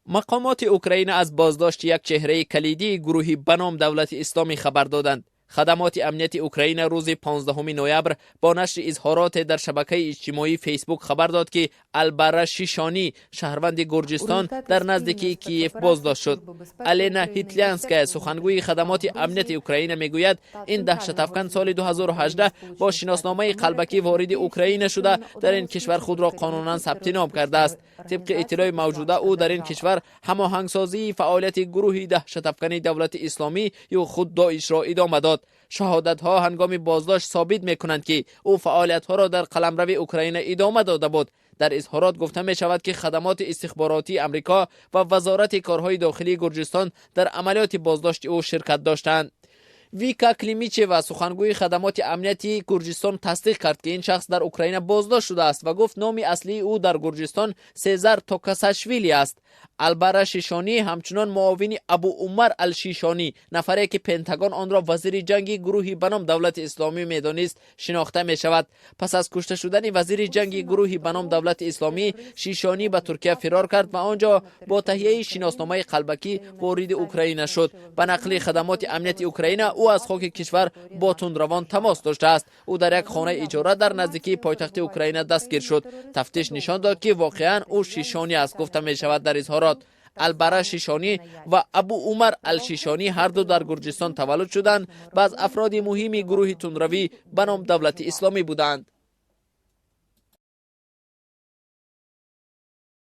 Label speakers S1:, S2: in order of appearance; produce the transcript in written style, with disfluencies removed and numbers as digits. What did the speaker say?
S1: Мақомоти Украина аз боздошти як чеҳраи калидии гурӯҳи ба ном Давлати Исломӣ хабар доданд. Хадамоти амнияти Украина рӯзи 15 ноябр бо нашри изҳороте дар шабакаи иҷтимоии Фейсбук хабар дод, ки Албара Шишонӣ, шаҳрванди Гурҷистон, дар наздикии Киев боздошт шуд. Алена Ҳитлянская, сухангӯи хадамоти амнияти Украина, мегӯяд, ин даҳшатафкан соли 2018 бо шиносномаи қалбакӣ вориди Украина шуда, дар ин кишвар худро қонунан сабти ном кардааст. Тибқи иттилои мавҷуда, ӯ дар ин кишвар ҳамоҳангсозии фаъолияти гурӯҳи даҳшатафкани Давлати Исломӣ ё худ Доишро идома дод. Шаҳодатҳо ҳангоми боздошт собит мекунанд, ки ӯ фаъолиятҳоро дар қаламрави Украина идома дода буд. Дар изҳорот гуфта мешавад, ки хадамоти истихборотии Амрико ва Вазорати корҳои дохилии Гурҷистон дар амалиёти боздошти ӯ ширкат доштанд. Вика Климичева, сухангӯи хадамоти амнияти Гурҷистон, тасдиқ кард, ки ин шахс дар Украина боздошт шудааст, ва гуфт, номи аслии ӯ дар Гурҷистон Сезар Токасашвили аст. Албара Шишонӣ ҳамчунон муовини Абу Умар Алшишонӣ, нафаре ки Пентагон онро вазири ҷанги гурӯҳи ба ном Давлати Исломӣ медонист, шинохта мешавад. Пас аз кушта шудани вазири ҷанги гурӯҳи ба ном Давлати Исломӣ, Шишонӣ ба Туркия фирор кард ва он ҷо бо таҳияи шиносномаи қалбакӣ вориди Украина шуд. Ба нақли хадамоти амнияти Украина, ӯ аз хоки кишвар бо тундравон тамос доштааст. Ӯ дар як хонаи иҷора дар наздикии пойтахти Украина дастгир шуд. Тафтиш нишон дод, ки воқеан ӯ Шишонӣ аст, гуфта мешавад дар изҳорот. Албара Шишонӣ ва Абу Умар Алшишонӣ ҳарду дар Гурҷистон таваллуд шуданд ва аз афроди муҳими гурӯҳи тундравӣ ба ном Давлати Исломӣ буданд.